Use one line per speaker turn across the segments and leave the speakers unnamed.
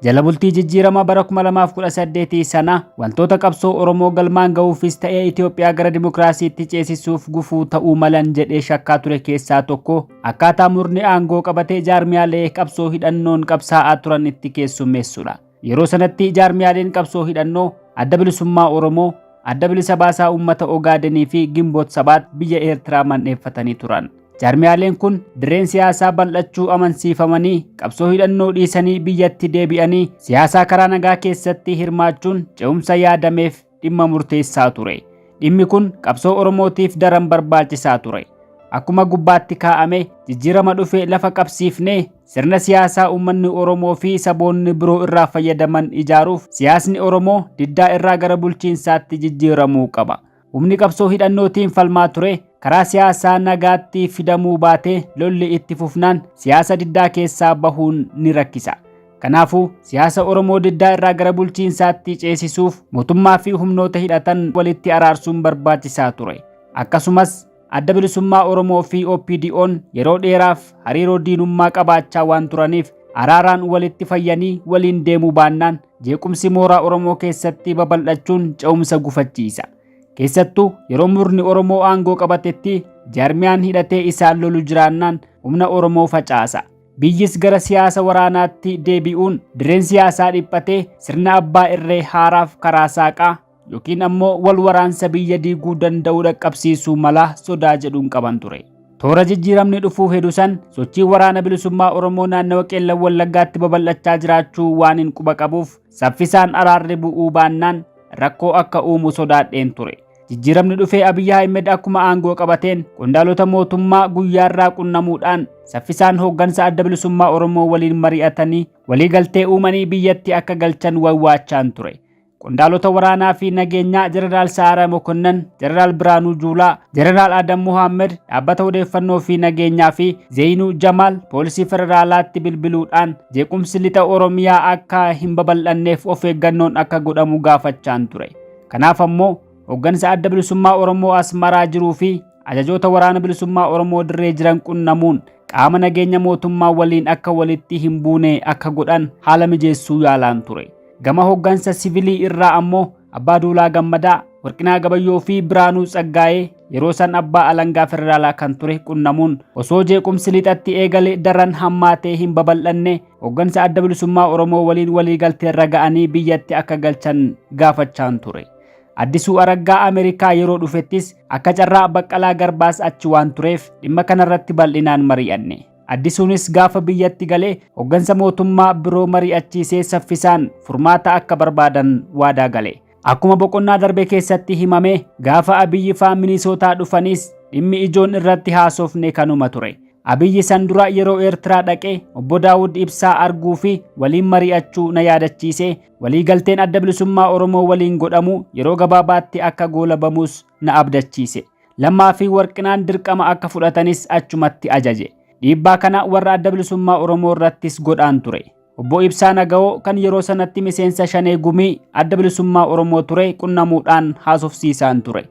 Jala bultii jijjiirama bara 2018 sana wantoota qabsoo Oromoo galmaan ga'uufis ta'ee Itoophiyaa gara dimokiraasiitti ceesisuuf gufuu ta'uu malan jedhee shakkaa ture keessaa tokko akkaataa murni aangoo qabatee jaarmiyaalee qabsoo hidhannoon qabsaa'aa turan itti keessummeessudha. Yeroo sanatti jaarmiyaaleen qabsoo hidhannoo Adda Bilisummaa Oromoo, Adda Bilisa Baasaa Uummata Ogaadenii fi Gimboot Sabaat biyya Eertiraa mandheeffatanii turan. Jaarmiyaaleen kun dirreen siyaasaa bal'achuu amansiifamanii qabsoo hidhannoo dhiisanii biyyatti deebi'anii siyaasaa karaa nagaa keessatti hirmaachuun ce'umsa yaadameef dhimma murteessaa ture. Dhimmi kun qabsoo Oromootiif daran barbaachisaa ture. Akkuma gubbaatti kaa'ame jijjiirama dhufe lafa qabsiifnee sirna siyaasaa uummanni Oromoo fi saboonni biroo irraa fayyadaman ijaaruuf siyaasni Oromoo diddaa irraa gara bulchiinsaatti jijjiiramuu qaba. Humni qabsoo hidhannootiin falmaa ture karaa siyaasaa nagaatti fidamuu baatee lolli itti fufnaan siyaasa diddaa keessaa bahuun ni rakkisa. Kanaafuu siyaasa Oromoo diddaa irraa gara bulchiinsaatti ceesisuuf mootummaa fi humnoota hidhatan walitti araarsuun barbaachisaa ture. Akkasumas Adda Bilisummaa Oromoo fi OPDOn yeroo dheeraaf hariiroo diinummaa qabaachaa waan turaniif araaraan walitti fayyanii waliin deemuu baannaan jeequmsi mooraa Oromoo keessatti babal'achuun ce'umsa gufachiisa. Keessattuu yeroo murni Oromoo aangoo qabatetti jaarmiyaan hidhatee isaan lolu jiraannaan humna Oromoo facaasa. Biyyis gara siyaasa waraanaatti deebi'uun dirreen siyaasaa dhiphatee sirna abbaa irree haaraaf karaa saaqaa yookiin ammoo wal waraansa biyya diiguu danda'u dhaqqabsiisuu mala sodaa jedhuun qaban ture. Toora jijjiiramni dhufuu hedu san sochii waraana bilisummaa Oromoo naannawa Qeellam Wallaggaatti babal'achaa jiraachuu waan hin quba qabuuf saffisaan araarri bu'uu baannaan rakkoo akka uumu sodaadheen ture. Jijjiiramni dhufee Abiyyi Ahimad akkuma aangoo qabateen qondaalota mootummaa guyyaarraa qunnamuudhaan saffisaan hooggansa adda bilisummaa Oromoo waliin mari'atanii waliigaltee uumanii biyyatti akka galchan wawwaachaan ture. Qondaalota waraanaa fi nageenyaa Jeneraal Sa'aaraa Mokonnan, Jeneraal Biraanuu Juulaa, Jeneraal Adam Muhammad, dhaabbata odeeffannoo fi nageenyaa fi Zeyinuu Jamaal poolisii federaalaatti bilbiluudhaan jeequmsi lixa Oromiyaa akka hin babal'anneef of eeggannoon akka godhamu gaafachaan ture. Kanaaf ammoo hooggansa adda bilisummaa Oromoo Asmaraa jiruu fi ajajoota waraana bilisummaa Oromoo dirree jiran qunnamuun qaama nageenya mootummaa waliin akka walitti hin buune akka godhan haala mijeessuu yaalaan ture. Gama hooggansa sivilii irraa ammoo Abbaa Duulaa Gammadaa, Warqinaa Gabayyoo fi Biraanuu Tsaggaayee yeroo san abbaa alangaa federaalaa kan ture qunnamuun osoo jeequmsi lixatti eegale daran hammaatee hin babal'anne hooggansa adda bilisummaa Oromoo waliin waliigalteerra ga'anii biyyatti akka galchan gaafachaan ture. Addisuu Araggaa Ameerikaa yeroo dhufettis akka carraa Baqqalaa Garbaas achi waan tureef dhimma kanarratti bal'inaan mari'anne. Addisuunis gaafa biyyatti galee hooggansa mootummaa biroo mari'achiisee saffisaan furmaata akka barbaadan waadaa gale. Akkuma boqonnaa darbe keessatti himame gaafa Abiyyi faa Minisootaa dhufanis dhimmi ijoon irratti haasofne kanuma ture. Abiyyi san dura yeroo Eertiraa dhaqee obbo Daawud Ibsaa arguu fi waliin mari'achuu na yaadachiise waliigalteen adda bilisummaa Oromoo waliin godhamu yeroo gabaabaatti akka goolabamus na abdachiise. Lammaa fi Warqinaan dirqama akka fudhatanis achumatti ajaje. Dhiibbaa kana warra adda bilisummaa Oromoo irrattis godhaan ture. Obbo Ibsaa Naga'oo kan yeroo sanatti miseensa Shanee Gumii adda bilisummaa Oromoo ture qunnamuudhaan haasofsiisaan ture.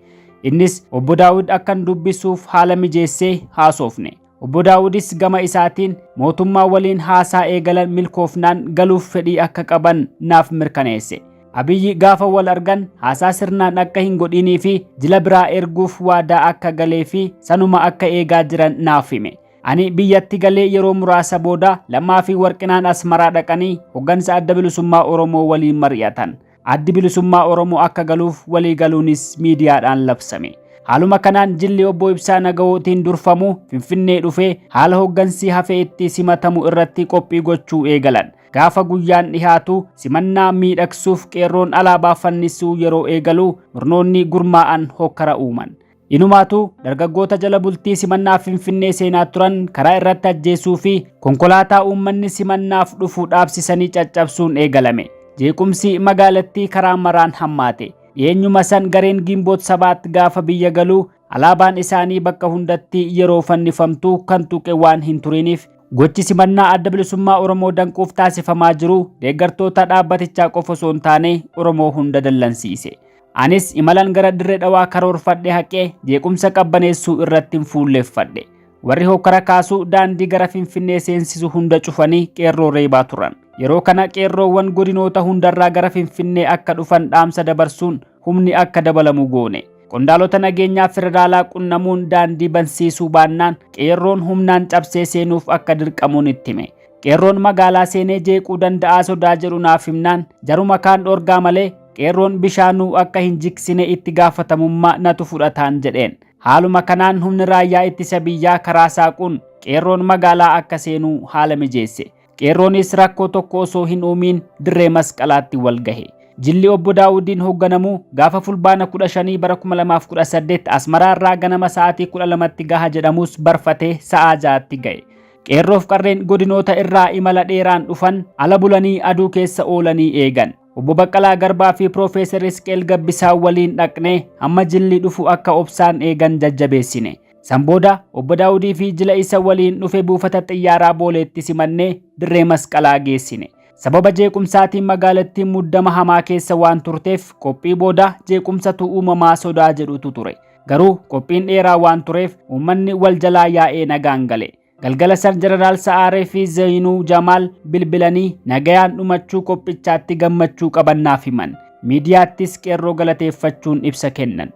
Innis obbo Daawud akkan dubbisuuf haala mijeessee haasofne. Obbo Daawudis gama isaatiin mootummaa waliin haasaa eegalan milkoofnaan galuuf fedhii akka qaban naaf mirkaneesse. Abiyyi gaafa wal argan haasaa sirnaan akka hin godhinii fi jila biraa erguuf waadaa akka galee fi sanuma akka eegaa jiran naaf hime. Ani biyyatti galee yeroo muraasa booda Lammaa fi Warqinaan Asmaraa dhaqanii hooggansa adda bilisummaa Oromoo waliin mari'atan. Addi bilisummaa Oromoo akka galuuf walii galuunis miidiyaadhaan labsame. Haaluma kanaan jilli obbo Ibsaa Naga'ootiin durfamu Finfinnee dhufee haala hooggansi hafee itti simatamu irratti qophii gochuu eegalan. Gaafa guyyaan dhihaatu simannaa miidhagsuuf qeerroon alaabaa fannisuu yeroo eegalu murnoonni gurmaa'an hokkara uuman. Inumaatu dargaggoota jala bultii simannaa Finfinnee seenaa turan karaa irratti ajjeesuu fi konkolaataa uummanni simannaaf dhufu dhaabsisanii caccabsuun eegalame. Jeequmsi magaalattii karaa maraan hammaate. Dhiyeenyuma san gareen Gimboot Sabaat gaafa biyya galuu alaabaan isaanii bakka hundatti yeroo fannifamtu kan tuqe waan hin turiniif gochi simannaa adda bilisummaa Oromoo danquuf taasifamaa jiru deeggartoota dhaabbatichaa qofa osoo hin taane Oromoo hunda dallansiise. Anis imalan gara dirree dhawaa karoorfadhe haqee jeequmsa qabbaneessuu irratti hin fuulleffadhe. Warri hokkara kaasuu daandii gara Finfinnee seensisu hunda cufanii qeerroo reebaa turan. Yeroo kana qeerroowwan godinoota hundarraa gara Finfinnee akka dhufan dhaamsa dabarsuun humni akka dabalamu goone. Qondaalota nageenyaa federaalaa qunnamuun daandii bansiisuu baannaan qeerroon humnaan cabsee seenuuf akka dirqamuun itti hime. Qeerroon magaalaa seenee jeequu danda'aa sodaa jedhu naaf himnaan jaruma kaan dhorgaa malee qeerroon bishaanuu akka hin jiksine itti gaafatamummaa natu fudhataan jedheen. Haaluma kanaan humni raayyaa ittisa biyyaa karaa saaquun qeerroon magaalaa akka seenuu haala mijeesse. Qeerroonis rakkoo tokko osoo hin uumiin dirree masqalaatti wal gahe. Jilli obbo Daawudiin hoogganamu gaafa Fulbaana 15 bara 2018 Asmaraa irraa ganama sa'aatii 12tti gaha jedhamus barfatee sa'aa 6tti ga'e. Qeerroof qarreen godinoota irraa imala dheeraan dhufan ala bulanii aduu keessa oolanii eegan. Obbo Baqqalaa Garbaa fi Piroofeesar Isqeel Gabbisaa waliin dhaqnee hamma jilli dhufu akka obsaan eegan jajjabeessine. San booda Obbo Daawudii fi jila isa waliin dhufe buufata xiyyaaraa Booleetti simannee dirree masqalaa geessine. Sababa jeequmsaatiin magaalattiin muddama hamaa keessa waan turteef qophii booda jeequmsatu uumamaa sodaa jedhutu ture. Garuu qophiin dheeraa waan tureef uummanni wal jalaa yaa'ee nagaan gale. Galgala san Jeneraal Sa'aaree fi Zayinuu Jamaal bilbilanii nagayaan dhumachuu qophichaatti gammachuu qaban naaf himan. Miidiyaattis qeerroo galateeffachuun ibsa kennan.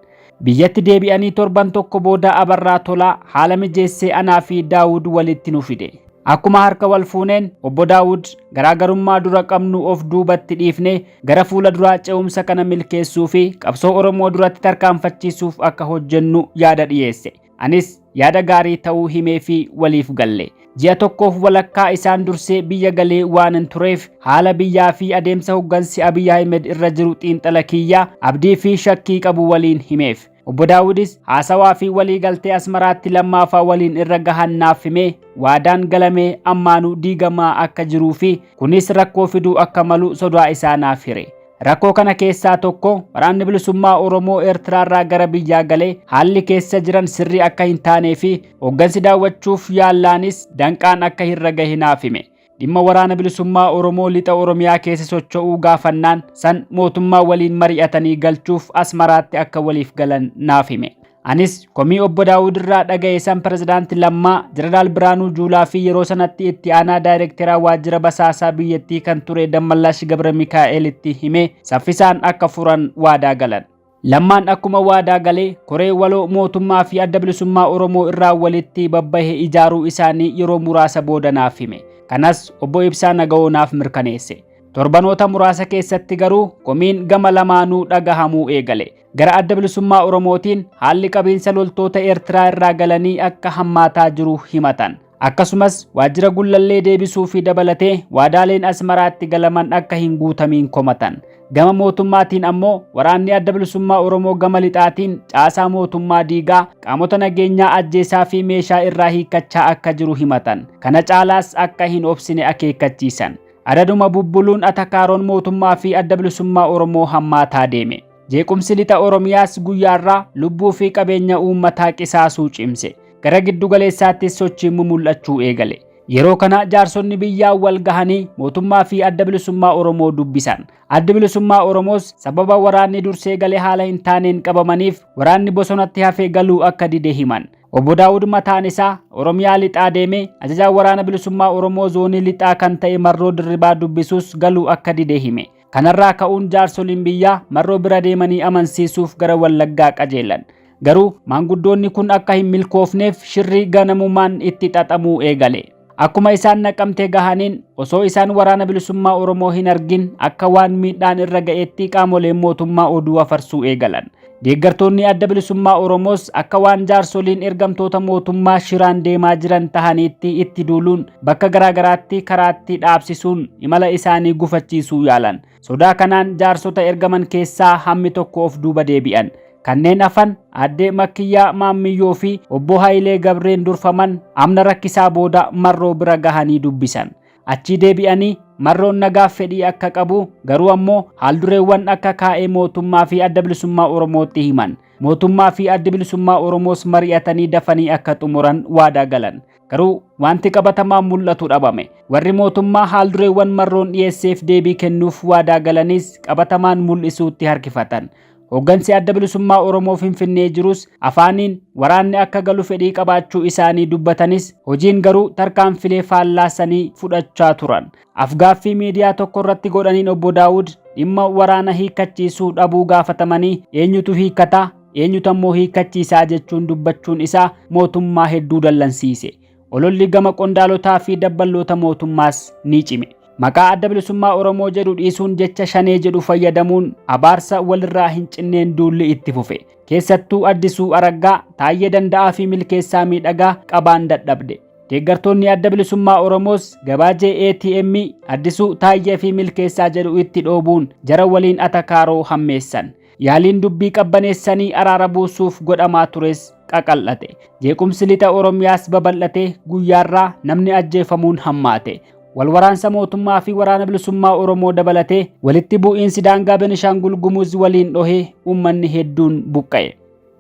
Biyyatti deebi'anii torban tokko booda Abarraa Tolaa haala mijeessee anaa fi Daawud walitti nu fide. Akkuma harka wal fuuneen obbo Daawud garaagarummaa dura qabnu of duubatti dhiifnee gara fuula duraa ce'umsa kana milkeessuu fi qabsoo Oromoo duratti tarkaanfachiisuuf akka hojjennu yaada dhiyeesse. Anis yaada gaarii ta'uu himee fi waliif galle. Ji'a tokkoof walakkaa isaan dursee biyya galee waanan tureef haala biyyaa fi adeemsa hoggansi Abiy Ahmed irra jiru xiinxala kiyyaa abdii fi shakkii qabu waliin himeef. Obbo Daawudis haasawaa fi walii galtee Asmaraatti lammaafaa waliin irra gahan naaf himee waadaan galamee ammaanuu diigamaa akka jiruu fi kunis rakkoo fiduu akka malu sodaa isaa naaf hire. Rakkoo kana keessaa tokko waraanni bilisummaa Oromoo Eertiraarraa gara biyyaa galee haalli keessa jiran sirrii akka hin taanee fi hooggansi daawwachuuf yaallaanis danqaan akka irra gahe naaf hime. Dhimma waraana bilisummaa Oromoo lixa Oromiyaa keessa socho'uu gaafannaan san mootummaa waliin mari'atanii galchuuf Asmaraatti akka waliif galan naaf hime. Anis komii obbo Daawud irraa dhaga'e san pirezidaanti Lammaa, Jeneraal Biraanuu Juulaa fi yeroo sanatti itti aanaa daayirekteraa waajjira basaasaa biyyattii kan ture Dammallaash Gabra Mikaa'elitti himee saffisaan akka furan waadaa galan. Lammaan akkuma waadaa galee koree waloo mootummaa fi adda bilisummaa Oromoo irraa walitti babbahe ijaaruu isaanii yeroo muraasa booda naaf hime. Kanas obbo Ibsaa Nagawoo naaf mirkaneesse. Torbanoota muraasa keessatti garuu komiin gama lamaanuu dhagahamuu eegale. Gara adda bilisummaa Oromootiin haalli qabiinsa loltoota Eertiraa irraa galanii akka hammaataa jiru himatan. Akkasumas waajjira Gullallee deebisuu fi dabalatee waadaaleen Asmaraatti galaman akka hin guutamiin komatan. Gama mootummaatiin ammoo waraanni adda bilisummaa Oromoo gama lixaatiin caasaa mootummaa diigaa qaamota nageenyaa ajjeesaa fi meeshaa irraa hiikkachaa akka jiru himatan. Kana caalaas akka hin obsine akeekkachiisan. Adaduma bubbuluun atakaaroon mootummaa fi adda bilisummaa Oromoo hammaataa deeme. Jeequmsi lixa Oromiyaas guyyaarraa lubbuu fi qabeenya uummataa qisaasuu cimse. Gara giddu galeessaattis sochiin mumul'achuu eegale. Yeroo kana jaarsonni biyyaa wal gahanii mootummaa fi adda bilisummaa Oromoo dubbisan. Addi bilisummaa Oromoos sababa waraanni dursee galee haala hin taaneen qabamaniif waraanni bosonatti hafee galuu akka dide himan. Obbo Daawud mataan isaa Oromiyaa lixaa deemee ajajaa waraana bilisummaa Oromoo zoonii lixaa kan ta'e Marroo Dirribaa dubbisuus galuu akka dide hime. Kanarraa ka'uun jaarsoliin biyyaa Marroo bira deemanii amansiisuuf gara Wallaggaa qajeelan. Garuu maanguddoonni kun akka hin milkoofneef shirri ganamummaan itti xaxamuu eegale. Akkuma isaan naqamtee gahaniin osoo isaan waraana bilisummaa Oromoo hin argin akka waan miidhaan irra ga'etti qaamoleen mootummaa oduu afarsuu eegalan. Deeggartoonni adda bilisummaa Oromoos akka waan jaarsoliin ergamtoota mootummaa shiraan deemaa jiran tahaniitti itti duuluun bakka garaagaraatti karaatti dhaabsisuun imala isaanii gufachiisuu yaalan. Sodaa kanaan jaarsota ergaman keessaa hammi tokko of duuba deebi'an. Kanneen hafan aadde Makkiyyaa Maammiyyoo fi obbo Hayilee Gabreen durfaman amna rakkisaa booda Marroo bira gahanii dubbisan. Achii deebi'anii Marroon nagaaf fedhii akka qabu garuu ammoo haaldureewwan akka kaa'ee mootummaa fi adda bilisummaa Oromootti himan. Mootummaa fi addi bilisummaa Oromoos mari'atanii dafanii akka xumuran waadaa galan. Garuu wanti qabatamaan mul'atu dhabame. Warri mootummaa haaldureewwan Marroon dhiyeesseef deebii kennuuf waadaa galanis qabatamaan mul'isuutti harkifatan. Hooggansi Adda Bilisummaa Oromoo Finfinnee jirus afaaniin waraanni akka galu fedhii qabaachuu isaanii dubbatanis hojiin garuu tarkaanfilee faallaa sanii fudhachaa turan. Afgaaffii miidiyaa tokko irratti godhaniin Obbo Daawud dhimma waraana hiikkachiisuu dhabuu gaafatamanii eenyutu hiikkataa eenyutu ammoo hiikkachiisaa jechuun dubbachuun isaa mootummaa hedduu dallansiise. Ololli gama qondaalotaa fi dabballoota mootummaas ni cime. Maqaa Adda Bilisummaa Oromoo jedhu dhiisuun jecha Shanee jedhu fayyadamuun abaarsa walirraa hin cinneen duulli itti fufe. Keessattuu Addisuu Araggaa, Taayyee Danda'aa fi Milkeessaa Miidhagaa qabaan dadhabde. Deeggartoonni Adda Bilisummaa Oromoos gabaajee ATM Addisuu, Taayyee fi Milkeessaa jedhu itti dhoobuun jara waliin atakaaroo hammeessan. Yaaliin dubbii qabbaneessanii araara buusuuf godhamaa tures qaqal'ate. Jeequmsi lixa Oromiyaas babal'atee guyyaarraa namni ajjeefamuun hammaate. Walwaraansa mootummaa fi Waraana Bilisummaa Oromoo dabalatee walitti bu'iinsi daangaa Benishaangul Gumuz waliin dhohee uummanni hedduun buqqa'e.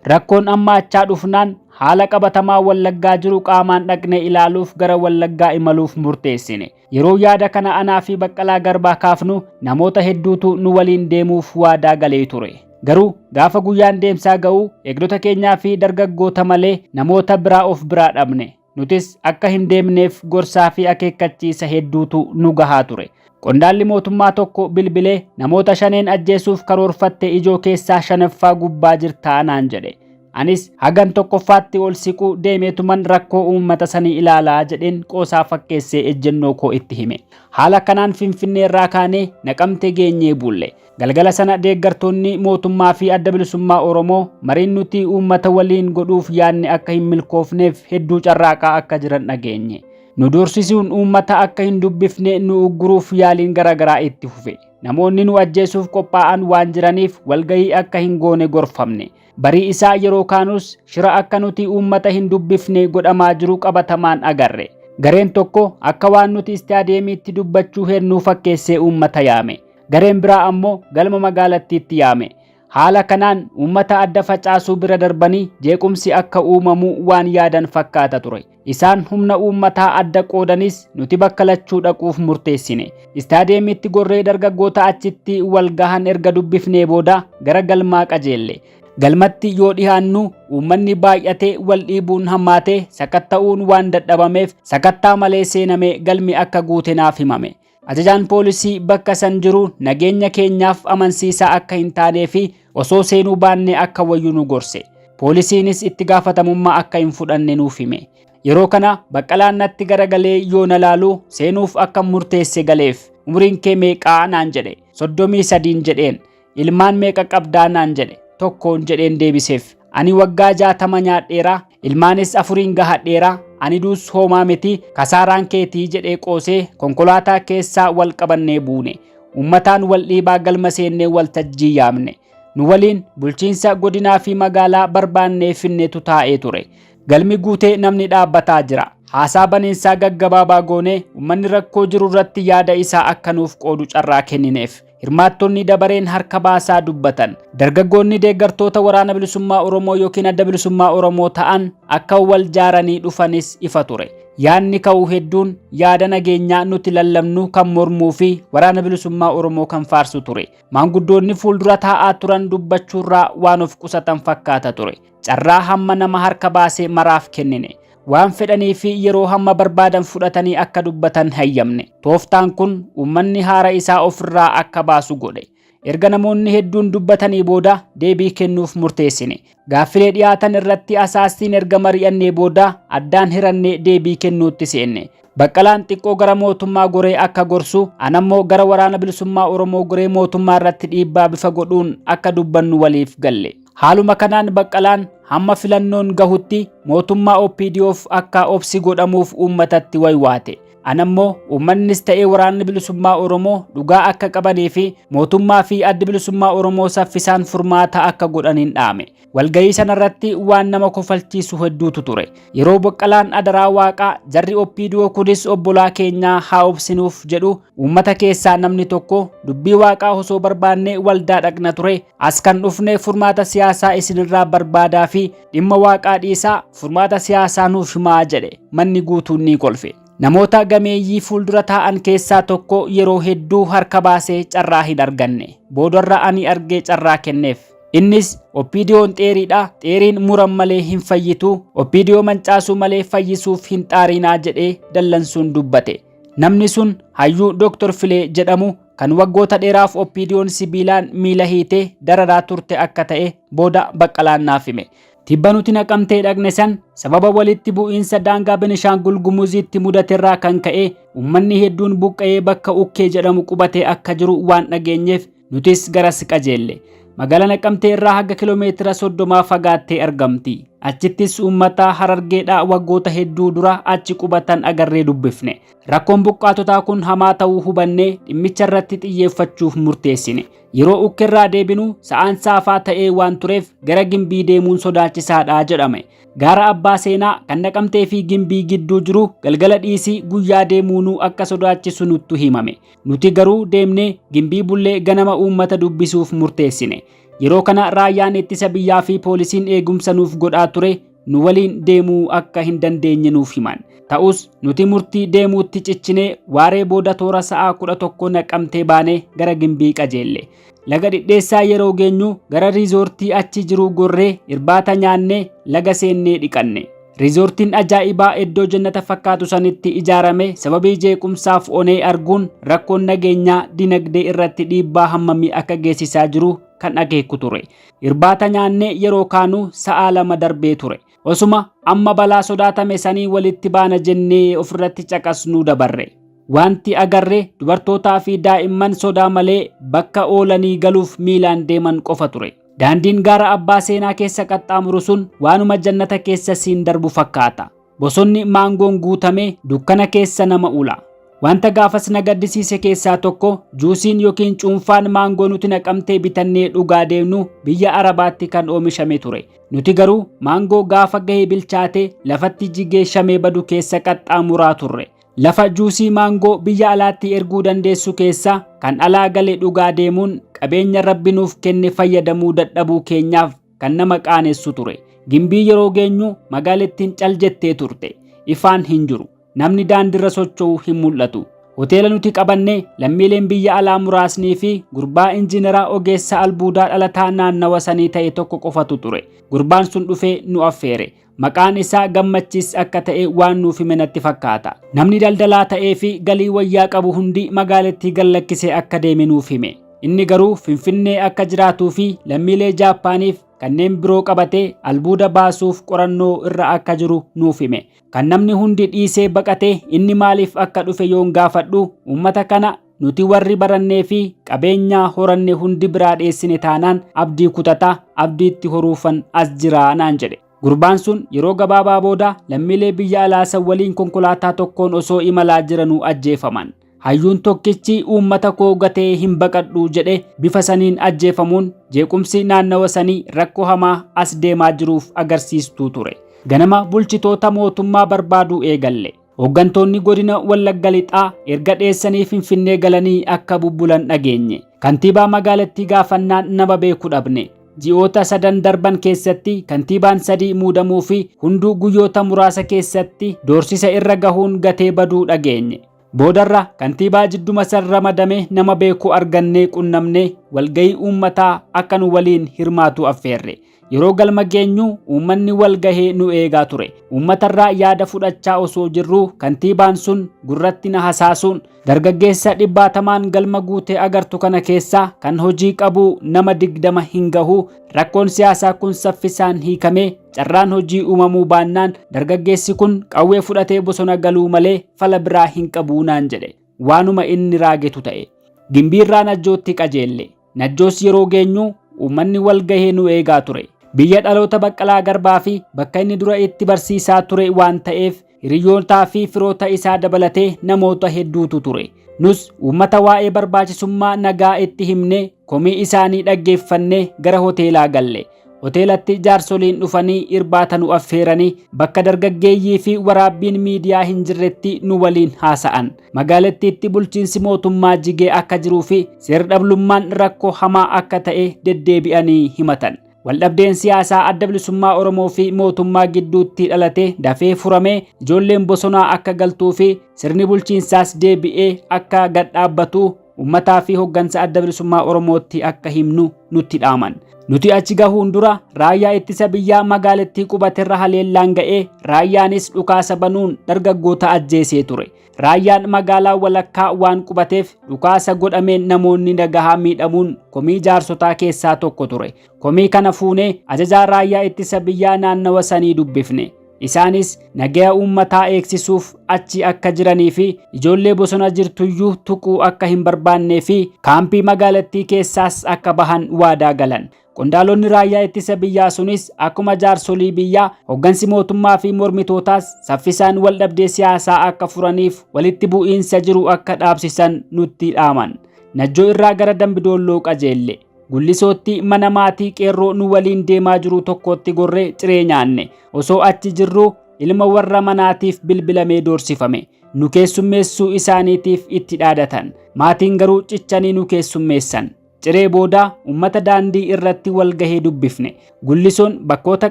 Rakkoon hammaachaa dhufnaan haala qabatamaa Wallaggaa jiru qaamaan dhaqnee ilaaluuf gara Wallaggaa imaluuf murteessine. Yeroo yaada kana anaa fi Baqqalaa Garbaa kaafnu namoota hedduutu nu waliin deemuuf waadaa galee ture. Garuu gaafa guyyaan deemsaa ga'u eegdota keenyaa fi dargaggoota malee namoota biraa of biraa dhabne. Nutis akka hin deemneef gorsaa fi akeekkachiisa hedduutu nu gahaa ture. Qondaalli mootummaa tokko bilbilee namoota shaneen ajjeesuuf karoorfatte ijoo keessaa shanaffaa gubbaa jirtaa naan jedhe. Anis hagan tokkoffaatti ol siquu deemeetuman rakkoo uummata sanii ilaalaa jedheen qoosaa fakkeessee ejjennoo koo itti hime. Haala kanaan Finfinnee irraa kaanee Naqamte geenyee bulle. Galgala sana deeggartoonni mootummaa fi Adda Bilisummaa Oromoo mariin nuti uummata waliin godhuuf yaadne akka hin milkoofneef hedduu carraaqaa akka jiran dhageenye. Nu doorsisuun uummata akka hin dubbifne nu ugguruuf yaaliin garaagaraa itti fufe. Namoonni nu ajjeesuuf qophaa'an waan jiraniif walgahii akka hin goone gorfamne. Barii isaa yeroo kaanus shira akka nuti uummata hin dubbifne godhamaa jiru qabatamaan agarre. Gareen tokko akka waan nuti istaadiyeemiitti dubbachuu hennuu fakkeessee uummata yaame. Gareen biraa ammoo galma magaalattiitti yaame. Haala kanaan uummata adda facaasuu bira darbanii jeequmsi akka uumamu waan yaadan fakkaata ture. Isaan humna uummataa adda qoodanis nuti bakka lachuu dhaquuf murteessine. Istaadiyeemitti gorree dargaggoota achitti wal gahan erga dubbifnee booda gara galmaa qajeelle. Galmatti yoo dhihaannu uummanni baay'atee wal dhiibuun hammaatee sakatta'uun waan dadhabameef sakattaa malee seenamee galmi akka guute naaf himame. Ajajaan poolisii bakka san jiru nageenya keenyaaf amansiisaa akka hin taanee fi osoo seenuu baannee akka wayyu nu gorse. Poolisiinis itti gaafatamummaa akka hin fudhanne nuuf hime. Yeroo kana Baqqalaan natti garagalee yoo na laalu seenuuf akka murteesse galeef. Umriin kee meeqaa naan jedhe. 33 jedheen. Ilmaan meeqa qabdaa naan jedhe. Tokkoon jedheen deebiseef. Ani waggaa 60 nyaadheera, ilmaanis 4n gahadheera, ani duus hoomaa miti, kasaaraan keetii jedhee qoosee konkolaataa keessaa wal qabannee buune. Uummataan wal dhiibaa galma seennee waltajjii yaamne. Nu waliin bulchiinsa godinaa fi magaalaa barbaannee finnetu taa'ee ture. Galmi guutee namni dhaabbataa jira. Haasaa baniinsaa gaggabaabaa goonee uummanni rakkoo jiru irratti yaada isaa akka nuuf qoodu carraa kennineef. Hirmaattonni dabareen harka baasaa dubbatan. Dargaggoonni deeggartoota Waraana Bilisummaa Oromoo yookiin Adda Bilisummaa Oromoo ta'an akka wal jaaranii dhufanis ifa ture. Yaadni ka'u hedduun yaada nageenyaa nuti lallabnu kan mormuu fi Waraana Bilisummaa Oromoo kan faarsu ture. Maanguddoonni fuuldura taa'aa turan dubbachuurraa waan of qusatan fakkaata ture. Carraa hamma nama harka baasee maraaf kennine. Waan fedhanii fi yeroo hamma barbaadan fudhatanii akka dubbatan hayyamne. Tooftaan kun uummanni haara isaa ofirraa akka baasu godhe. Erga namoonni hedduun dubbatanii booda deebii kennuuf murteessine. Gaaffilee dhiyaatan irratti asaastiin erga mari'annee booda addaan hirannee deebii kennuutti seenne. Baqqalaan xiqqoo gara mootummaa goree akka gorsu, anammoo gara Waraana Bilisummaa Oromoo goree mootummaa irratti dhiibbaa bifa godhuun akka dubbannu waliif galle. Haaluma kanaan Baqqalaan hamma filannoon gahutti mootummaa OPDOf akka obsi godhamuuf uummatatti waywaate. Anammoo uummannis ta'ee Waraanni Bilisummaa Oromoo dhugaa akka qabanii fi mootummaa fi Addi Bilisummaa Oromoo saffisaan furmaata akka godhaniin dhaame. Walgahii sanarratti waan nama kofalchiisu hedduutu ture. Yeroo Baqqalaan adaraa waaqaa jarri OPDO kunis obbolaa keenyaa haa obsinuuf jedhu uummata keessaa namni tokko dubbii waaqaa osoo barbaannee waldaa dhaqna ture as kan dhufne furmaata siyaasaa isinirraa barbaadaa fi dhimma waaqaa dhiisaa furmaata siyaasaa nuuf himaa jedhe. Manni guutuun ni kolfe. Namoota gameeyyii fuuldura taa'an keessaa tokko yeroo hedduu harka baasee carraa hin arganne. Boodarra ani argee carraa kenneef. Innis OPDOn xeeriidha, xeeriin muran malee hin fayyitu, OPDO mancaasuu malee fayyisuuf hin xaarinaa jedhee dallansuun dubbate. Namni sun hayyuu Dr. Filee jedhamu kan waggoota dheeraaf OPDOn sibiilaan miila hiitee dararaa turte akka ta'e booda Baqqalaan naaf hime. Tibba nuti Naqamtee dhaqne san sababa walitti bu'iinsa daangaa Benishaangul Gumuziitti mudaterraa kan ka'e uummanni hedduun buqqa'ee bakka Ukkee jedhamu qubatee akka jiru waan dhageenyeef nutis garas qajeelle. Magaalaa Naqamtee irraa haga kiiloomeetira 30 fagaattee argamti. Achittis uummata Harargeedhaa waggoota hedduu dura achi qubatan agarree dubbifne. Rakkoon buqqaatotaa kun hamaa ta'uu hubannee dhimmicha irratti xiyyeeffachuuf murteessine. Yeroo Ukkerraa deebinu sa'aan saafaa ta'ee waan tureef gara Gimbii deemuun sodaachisaadha jedhame. Gaara Abbaa Seenaa kan Naqamtee fi Gimbii gidduu jiru galgala dhiisii guyyaa deemuunuu akka sodaachisu nuttu himame. Nuti garuu deemnee Gimbii bullee ganama uummata dubbisuuf murteessine. Yeroo kana raayyaan ittisa biyyaa fi poolisiin eegumsa nuuf godhaa ture nu waliin deemuu akka hin dandeenye nuuf himan. Ta'us nuti murtii deemuutti cichinee waaree booda toora sa'aa 11 Naqamtee baanee gara Gimbii qajeelle. Laga Dhidheessaa yeroo geenyu gara riizoortii achi jiruu gorree irbaata nyaannee laga seennee dhiqanne. Riizoortiin ajaa'ibaa iddoo jannata fakkaatu sanitti ijaarame sababii jeequmsaaf onee arguun rakkoon nageenyaa dinagdee irratti dhiibbaa hammamii akka geessisaa jiru kan akeeku ture. Irbaata nyaannee yeroo kaanu sa'aa 2 darbee ture. Osuma amma balaa sodaatame sanii walitti baana jennee ofirratti caqasnuu dabarre. Wanti agarre dubartootaa fi daa'imman sodaa malee bakka oolanii galuuf miilaan deeman qofa ture. Daandiin gaara Abbaa Seenaa keessa qaxxaamuru sun waanuma jannata keessa siin darbu fakkaata. Bosonni maangoon guutame dukkana keessa nama ula. Wanta gaafas na gaddisiise keessaa tokko juusiin yookiin cuunfaan maangoo nuti Naqamtee bitannee dhugaa deemnu biyya Arabaatti kan oomishame ture. Nuti garuu maangoo gaafa gahee bilchaate lafatti jigee shamee badu keessa qaxxaamuraa turre. Lafa juusii maangoo biyya alaatti erguu dandeessu keessa kan alaa gale dhugaa deemuun qabeenya Rabbi nuuf kenne fayyadamuu dadhabuu keenyaaf kan nama qaanessu ture. Gimbii yeroo geenyu magaalattiin cal jettee turte. Ifaan hin jiru. Namni daandiirra socho'u hin mul'atu. Hoteela nuti qabanne lammiileen biyya alaa muraasnii fi gurbaa injiinaraa ogeessa albuudaa dhalataa naannawa sanii ta'e tokko qofatu ture. Gurbaan sun dhufee nu affeere. Maqaan isaa Gammachiis akka ta'e waan nuuf hime natti fakkaata. Namni daldalaa ta'ee fi galii wayyaa qabu hundi magaalattii gad lakkisee akka deeme nuuf hime. Inni garuu Finfinnee akka jiraatuu fi lammiilee Jaappaaniif kanneen biroo qabatee albuuda baasuuf qorannoo irra akka jiru nuuf hime. Kan namni hundi dhiisee baqate inni maaliif akka dhufe yoon gaafadhu uummata kana nuti warri barannee fi qabeenyaa horanne hundi biraa dheessine taanaan abdii kutata, abdiitti horuufan as jiraa naan jedhe. Gurbaan sun yeroo gabaabaa booda lammiilee biyya alaa san waliin konkolaataa tokkoon osoo imalaa jiranuu ajjeefaman. Hayyuun tokkichi uummata koo gatee hin baqadhu jedhe bifa saniin ajjeefamuun jeequmsi naannawa sanii rakkoo hamaa as deemaa jiruuf agarsiistuu ture. Ganama bulchitoota mootummaa barbaaduu eegalle. Hooggantoonni godina Wallagga Lixaa erga dheessanii Finfinnee galanii akka bubbulan dhageenye. Kantiibaa magaalattii gaafannaan nama beeku dhabne. Ji'oota sadan darban keessatti kantiibaan 3 muudamuu fi hunduu guyyoota muraasa keessatti doorsisa irra gahuun gatee baduu dhageenye. Boodarra kantiibaa jidduma san ramadame nama beeku argannee qunnamnee walgahii uummataa akka nu waliin hirmaatu affeerre. Yeroo galma geenyu uummanni wal gahee nu eegaa ture. Uummatarraa yaada fudhachaa osoo jirruu kantiibaan sun gurratti na hasaasuun dargaggeessa dhibbaatamaan galma guutee agartu kana keessaa kan hojii qabu nama 20 hin gahu. Rakkoon siyaasaa kun saffisaan hiikamee carraan hojii uumamuu baannaan dargaggeessi kun qawwee fudhatee bosona galuu malee fala biraa hin qabu naan jedhe. Waanuma inni raagetu ta'e. Gimbiirraa Najjootti qajeelle. Najjoos yeroo geenyu uummanni wal gahee nu eegaa ture. Biyya dhaloota Baqqalaa Garbaa fi bakka inni dura itti barsiisaa ture waan ta'eef hiriyootaa fi firoota isaa dabalatee namoota hedduutu ture. Nus uummata waa'ee barbaachisummaa nagaa itti himnee komii isaanii dhaggeeffannee gara hoteelaa galle. Hoteelatti jaarsoliin dhufanii irbaata nu affeeranii bakka dargaggeeyyii fi waraabbiin miidiyaa hin jirretti nu waliin haasa'an. Magaalattiitti bulchiinsi mootummaa jigee akka jiruu fi seer-dhablummaan rakkoo hamaa akka ta'e deddeebi'anii himatan. Waldhabdeen siyaasaa Adda Bilisummaa Oromoo fi mootummaa gidduutti dhalate dafee furamee ijoolleen bosonaa akka galtuu fi sirni bulchiinsaas deebi'ee akka gad dhaabbatu uummataa fi hoggansa Adda Bilisummaa Oromootti akka himnu nutti dhaaman. Nuti achi gahuun dura raayyaa ittisa biyyaa magaalattii qubaterra haleellaan ga'ee raayyaanis dhukaasa banuun dargaggoota ajjeesee ture. Raayyaan magaalaa walakkaa waan qubateef dhukaasa godhameen namoonni nagahaa miidhamuun komii jaarsotaa keessaa tokko ture. Komii kana fuunee ajajaa raayyaa ittisa biyyaa naannawa sanii dubbifne. Isaanis nagaya uummataa eegsisuuf achi akka jiranii fi ijoollee bosona jirtuyyuu tuquu akka hin barbaannee fi kaampii magaalattii keessaas akka bahan waadaa galan. Qondaalonni raayyaa ittisa biyyaa sunis akkuma jaarsolii biyyaa hoggansi mootummaa fi mormitootaas saffisaan wal dhabdee siyaasaa akka furaniif walitti bu'iinsa jiru akka dhaabsisan nutti dhaaman. Najjoo irraa gara Dambidoolloo qajeelle. Gullisootti mana maatii qeerroo nu waliin deemaa jiru tokkotti gorree ciree nyaanne. Osoo achi jirru ilma warra manaatiif bilbilamee doorsifame. Nu keessummeessuu isaaniitiif itti dhaadatan. Maatiin garuu cichanii nu keessummeessan. Ciree booda uummata daandii irratti wal gahee dubbifne. Gullisoon bakkoota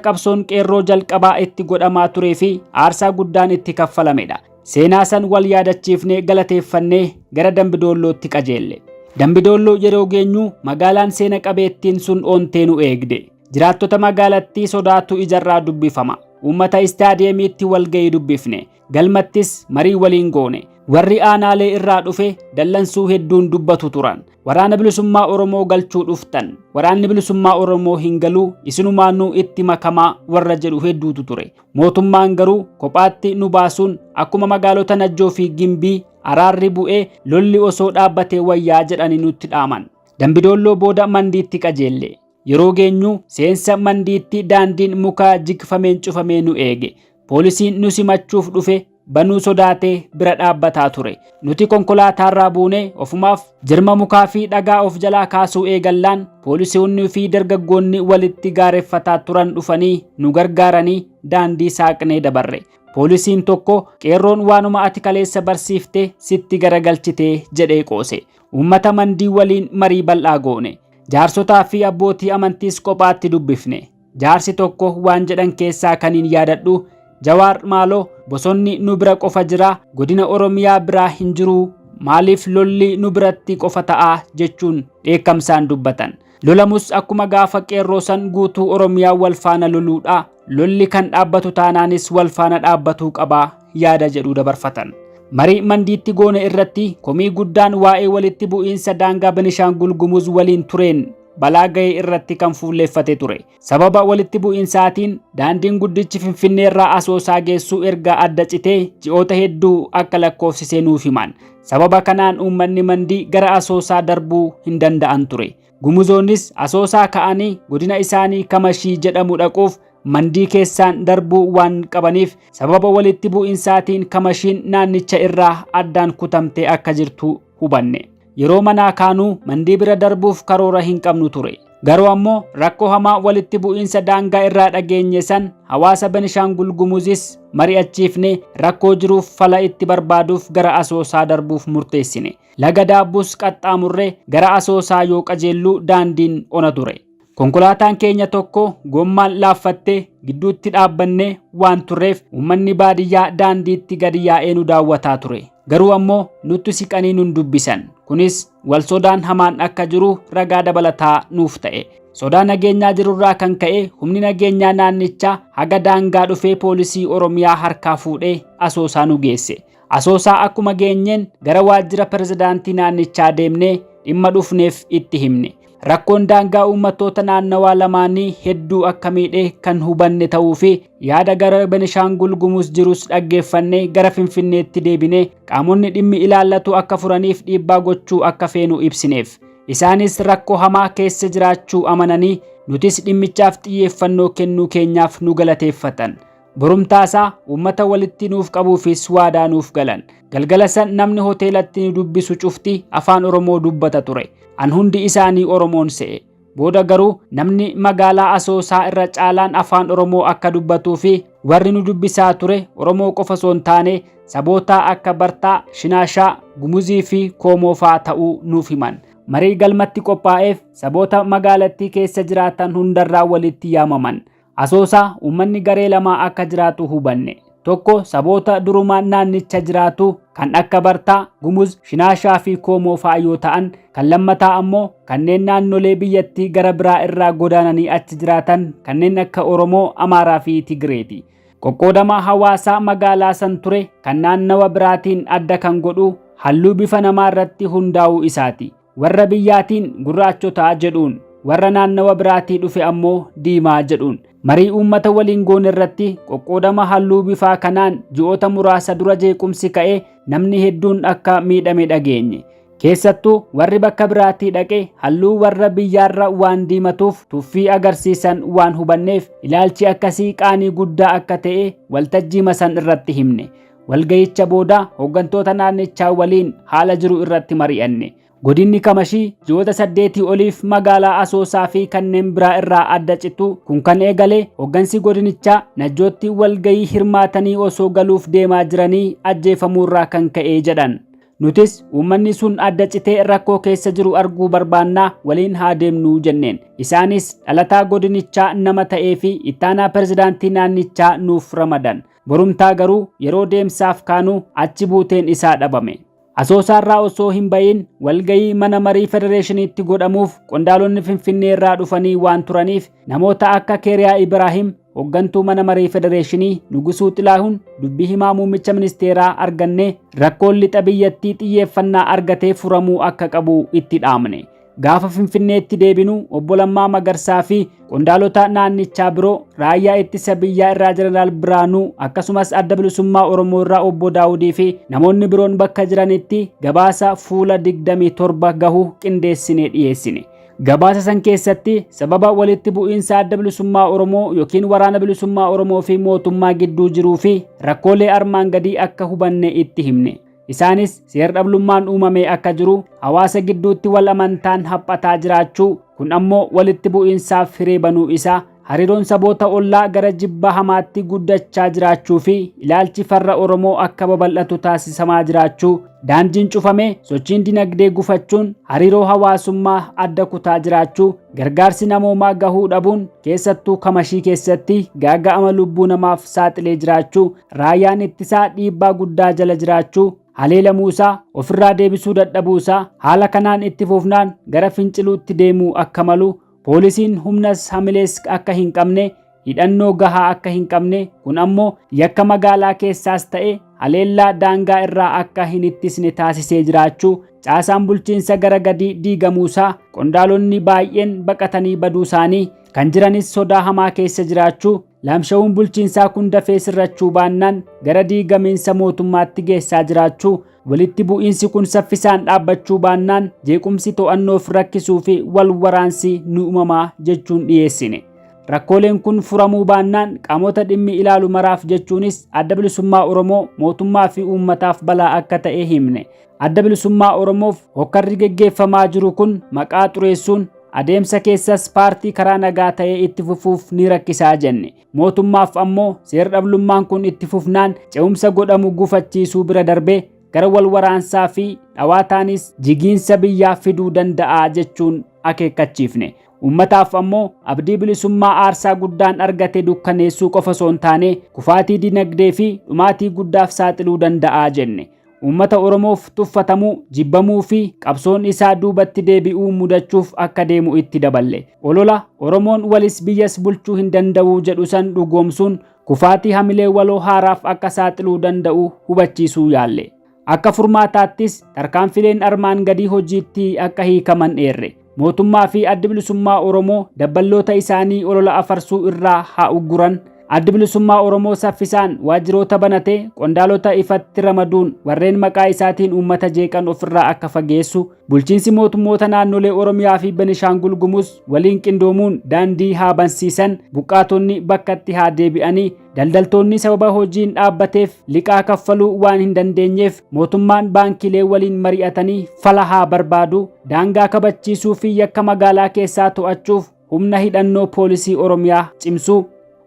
qabsoon qeerroo jalqabaa itti godhamaa turee fi aarsaa guddaan itti kaffalamedha. Seenaa san wal yaadachiifnee galateeffannee gara Dambidoollootti qajeelle. Dambidoolloo yeroo geenyu magaalaan seena qabeettiin sun oontee nu eegde. Jiraattota magaalattii sodaatu ijarraa dubbifama. Uummata istaadiyeemiitti wal gahee dubbifne. Galmattis marii waliin goone. Warri aanaalee irraa dhufe dallansuu hedduun dubbatu turan. Waraana bilisummaa Oromoo galchuu dhuftan. Waraanni bilisummaa Oromoo hin galuu isinumaanuu itti makamaa warra jedhu hedduutu ture. Mootummaan garuu kophaatti nu baasuun akkuma magaalota Najjoo fi Gimbii araarri bu'ee lolli osoo dhaabbatee wayyaa jedhanii nutti dhaaman. Dambidoolloo booda Mandiitti qajeelle. Yeroo geenyu seensa Mandiitti daandiin muka jigfameen cufamee nu eege. Poolisiin nu simachuuf dhufe banuu sodaatee bira dhaabbataa ture. Nuti konkolaataarraa buunee ofumaaf jirma mukaa fi dhagaa of jalaa kaasuu eegallaan poolisiiwwan fi dargaggoonni walitti gaareffataa turan dhufanii nu gargaaranii daandii saaqnee dabarre. Poolisiin tokko qeerroon waanuma ati kaleessa barsiifte sitti garagalchitee jedhee qoose. Uummata Mandii waliin marii bal'aa goone. Jaarsotaa fi abbootii amantiis kophaatti dubbifne. Jaarsi tokko waan jedhan keessaa kaniin yaadadhu, Jawaar maaloo bosonni nu bira qofa jira, godina Oromiyaa biraa hin jiru, maaliif lolli nu biratti qofa ta'a jechuun dheekkamsaan dubbatan. Lolamus akkuma gaafa qeerroo san guutuu Oromiyaa wal faana loluudha. Lolli kan dhaabbatu taanaanis wal faana dhaabbatuu qabaa yaada jedhu dabarfatan. Marii Mandiitti goone irratti komii guddaan waa'ee walitti bu'iinsa daangaa Benishaangul Gumuz waliin tureen balaa ga'e irratti kan fuulleeffate ture. Sababa walitti bu'iinsaatiin daandiin guddichi Finfinneerraa Asoosaa geessu erga adda citee ji'oota hedduu akka lakkoofsisee nuuf himan. Sababa kanaan uummanni Mandii gara Asoosaa darbuu hin danda'an ture. Gumuzoonnis Asoosaa ka'anii godina isaanii Kamashii jedhamu dhaquuf Mandii keessaan darbuu waan qabaniif sababa walitti bu'iinsaatiin Kamashiin naannicha irraa addaan kutamtee akka jirtu hubanne. Yeroo manaa kaanuu Mandii bira darbuuf karoora hin qabnu ture. Garuu ammoo rakkoo hamaa walitti bu'iinsa daangaa irraa dhageenye san hawaasa Benishaangul Gumuzis mari'achiifne rakkoo jiruuf fala itti barbaaduuf gara Asoosaa darbuuf murteessine. Laga Daabbus qaxxaamurree gara Asoosaa yoo qajeellu daandiin ona ture. Konkolaataan keenya tokko gommaan laaffattee gidduutti dhaabbannee waan turreef uummanni baadiyyaa daandiitti gadi yaa'ee nu daawwataa ture. Garuu ammoo nutti siqanii nun dubbisan. Kunis wal sodaan hamaan akka jiru ragaa dabalataa nuuf ta'e. Sodaa nageenyaa jirurraa kan ka'e humni nageenyaa naannichaa haga daangaa dhufee poolisii Oromiyaa harkaa fuudhee Asoosaa nu geesse. Asoosaa akkuma geenyeen gara waajjira pirezidaantii naannichaa deemnee dhimma dhufneef itti himne. Rakkoon daangaa uummattoota naannawaa lamaanii hedduu akka miidhe kan hubanne ta'uu fi yaada gara Benishaangul Gumuz jirus dhaggeeffannee gara Finfinneetti deebinee qaamonni dhimmi ilaallatu akka furaniif dhiibbaa gochuu akka feenu ibsineef. Isaanis rakkoo hamaa keessa jiraachuu amananii nutis dhimmichaaf xiyyeeffannoo kennuu keenyaaf nu galateeffatan. Borumtaasaa uummata walitti nuuf qabuufis waadaa nuuf galan. Galgala san namni hoteelatti nu dubbisu cufti afaan Oromoo dubbata ture. An hundi isaanii Oromoon se'e. Booda garuu namni magaalaa Asoosaa irra caalaan afaan Oromoo akka dubbatuu fi warri nu dubbisaa ture Oromoo qofa osoo hin taane saboota akka Bartaa, Shinaashaa, Gumuzii fi Koomoo fa'aa ta'uu nuuf himan. Marii galmatti qophaa'eef saboota magaalattii keessa jiraatan hundarraa walitti yaamaman. Asoosaa uummanni garee lamaa akka jiraatu hubanne. Tokko saboota durumaan naannicha jiraatu kan akka Bartaa, Gumuz, Shinaashaa fi Koomoo fa'a yoo ta'an, kan lammataa ammoo kanneen naannolee biyyattii gara biraa irraa godaananii achi jiraatan kanneen akka Oromoo, Amaaraa fi Tigireeti. Qoqqoodama hawaasaa magaalaa san ture kan naannawa biraatiin adda kan godhu halluu bifa namaa irratti hundaa'uu isaati. Warra biyyaatiin gurraachota jedhuun, warra naannawa biraatii dhufe ammoo diimaa jedhuun. Marii uummata waliin goone irratti qoqqoodama halluu bifaa kanaan ji'oota muraasa dura jeequmsi ka'ee namni hedduun akka miidhame dhageenye. Keessattuu warri bakka biraatii dhaqe halluu warra biyyaarra waan diimatuuf tuffii agarsiisan waan hubanneef ilaalchi akkasii qaanii guddaa akka ta'e waltajjii masan irratti himne. Walga'icha booda hooggantoota naannichaa waliin haala jiru irratti mari'anne. Godinni Kamashii ji'oota 8 oliif magaalaa Asoosaa fi kanneen biraa irraa adda citu kun kan eegale hooggansi godinichaa Najjootti walgayii hirmaatanii osoo galuuf deemaa jiranii ajjeefamuurraa kan ka'e jedhan. Nutis uummanni sun adda citee rakkoo keessa jiru arguu barbaannaa waliin haa deemnuu jenneen. Isaanis dhalataa godinichaa nama ta'ee fi ittaanaa pirezidaantii naannichaa nuuf ramadan. Borumtaa garuu yeroo deemsaaf kaanuu achi buuteen isaa dhabame. Asoosaarraa osoo hin bayin walgayii mana marii federeeshiniitti godhamuuf qondaalonni Finfinnee irraa dhufanii waan turaniif namoota akka Keeriyaa Ibraahim hooggantuu mana marii federeeshinii, Nugusuu Xilaahun dubbii himaa muummicha ministeeraa arganne rakkoon lixa biyyattii xiyyeeffannaa argatee furamuu akka qabu itti dhaamne. Gaafa Finfinneetti deebinu obbo Lammaa Magarsaa fi qondaalota naannichaa biroo raayyaa ittisa biyyaa irraa Jeneraal Biraanuu akkasumas adda bilisummaa Oromoo irraa obbo Daawudii fi namoonni biroon bakka jiranitti gabaasa fuula 27 gahu qindeessinee dhiyeessine. Gabaasa san keessatti sababa walitti bu'iinsa adda bilisummaa Oromoo yookiin waraana bilisummaa Oromoo fi mootummaa gidduu jiruu fi rakkoolee armaan gadii akka hubanne itti himne. Isaanis seer-dhablummaan uumamee akka jiru, hawaasa gidduutti wal amantaan haphataa jiraachuu, kun ammoo walitti bu'iinsaaf hiree banuu isaa, hariiroon saboota ollaa gara jibba hamaatti guddachaa jiraachuu fi ilaalchi farra Oromoo akka babal'atu taasisamaa jiraachuu, daandiin cufamee sochiin dinagdee gufachuun hariiroo hawaasummaa adda kutaa jiraachuu, gargaarsi namoomaa gahuu dhabuun keessattuu Kamashii keessatti gaaga'ama lubbuu namaaf saaxilee jiraachuu, raayyaan ittisaa dhiibbaa guddaa jala jiraachuu, haleelamuu isaa ofirraa deebisuu dadhabuu isaa, haala kanaan itti fufnaan gara finciluutti deemuu akka malu, poolisiin humnas hamilees akka hin qabne, hidhannoo gahaa akka hin qabne, kun ammoo yakka magaalaa keessaas ta'e haleellaa daangaa irraa akka hin ittisne taasisee jiraachuu, caasaan bulchiinsa gara gadii diigamuusaa, qondaalonni baay'een baqatanii baduu isaanii, kan jiranis sodaa hamaa keessa jiraachuu, laamsha'uun bulchiinsaa kun dafee sirrachuu baannaan gara diigamiinsa mootummaatti geessaa jiraachuu, walitti bu'iinsi kun saffisaan dhaabbachuu baannaan jeequmsi to'annoof rakkisuu fi wal waraansi ni uumamaa jechuun dhiyeessine. Rakkooleen kun furamuu baannaan qaamota dhimmi ilaalu maraaf jechuunis adda bilisummaa Oromoo, mootummaa fi uummataaf balaa akka ta'e himne. Adda bilisummaa Oromoof hokkarri geggeeffamaa jiru kun maqaa xureessuun adeemsa keessas paartii karaa nagaa ta'ee itti fufuuf ni rakkisaa jenne. Mootummaaf ammoo seer-dhablummaan kun itti fufnaan ce'umsa godhamu gufachiisuu bira darbee gara wal waraansaa fi dhawaataanis jigiinsa biyyaa fiduu danda'a jechuun akeekkachiifne. Uummataaf ammoo abdii bilisummaa aarsaa guddaan argate dukkaneessuu qofa osoo hin taane kufaatii dinagdee fi dhumaatii guddaaf saaxiluu danda'a jenne. Uummata Oromoof tuffatamuu, jibbamuu fi qabsoon isaa duubatti deebi'uu mudachuuf akka deemu itti daballe. Olola Oromoon walis biyyas bulchuu hin danda'u jedhu san dhugoomsuun kufaatii hamilee waloo haaraaf akka saaxiluu danda'u hubachiisuu yaalle. Akka furmaataattis tarkaanfileen armaan gadii hojiitti akka hiikaman eerre. Mootummaa fi addi bilisummaa Oromoo dabballoota isaanii olola afarsuu irraa haa ugguran. Addi bilisummaa Oromoo saffisaan waajjiroota banatee qondaalota ifatti ramaduun warreen maqaa isaatiin uummata jeeqan ofirraa akka fageessu, bulchiinsi mootummoota naannolee Oromiyaa fi Benishaangul Gumuz waliin qindoomuun daandii haa bansiisan, buqqaatonni bakkatti haa deebi'anii, daldaltoonni sababa hojiin dhaabbateef liqaa kaffaluu waan hin dandeenyeef mootummaan baankilee waliin mari'atanii fala haa barbaadu, daangaa kabachiisuu fi yakka magaalaa keessaa to'achuuf humna hidhannoo poolisii Oromiyaa cimsuu,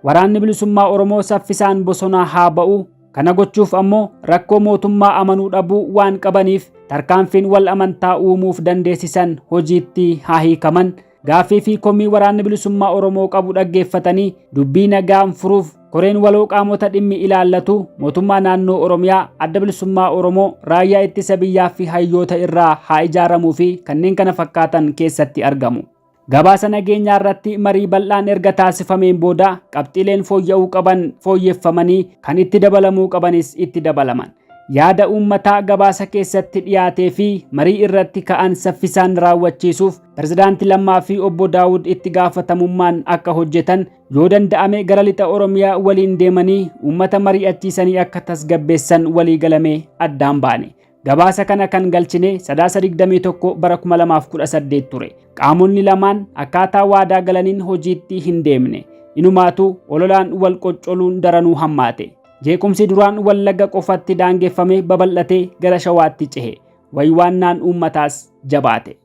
waraanni bilisummaa Oromoo saffisaan bosonaa haa ba'u. Kana gochuuf ammoo rakkoo mootummaa amanuu dhabuu waan qabaniif tarkaanfiin wal amantaa uumuuf dandeessisan hojiitti haa hiikaman. Gaaffii fi komii waraanni bilisummaa Oromoo qabu dhaggeeffatanii dubbii nagaan furuuf Koreen waloo qaamota dhimmi ilaallatu mootummaa naannoo Oromiyaa, Adda Bilisummaa Oromoo, Raayyaa Ittisa Biyyaa fi hayyoota irraa haa ijaaramuu fi kanneen kana fakkaatan keessatti argamu. Gabaasa nageenyaa irratti marii bal'aan erga taasifameen booda qabxiileen fooyya'uu qaban fooyyeffamanii kan itti dabalamuu qabanis itti dabalaman. Yaada uummataa gabaasa keessatti dhiyaatee fi marii irratti ka'an saffisaan raawwachiisuuf Pirezidaanti Lammaa fi Obbo Daawud itti gaafatamummaan akka hojjetan, yoo danda'ame gara lixa Oromiyaa waliin deemanii uummata mari'achiisanii akka tasgabbeessan walii galamee addaan baane. Gabaasa kana kan galchine Sadaasa 21 bara 2018 ture. Qaamonni lamaan akkaataa waadaa galaniin hojiitti hin deemne. Inumaatu ololaan wal qoccoluun daranuu hammaate. Jeequmsi duraan Wallagga qofatti daangeffame babal'atee gara Shawaatti cehe. Waywaannaan uummataas jabaate.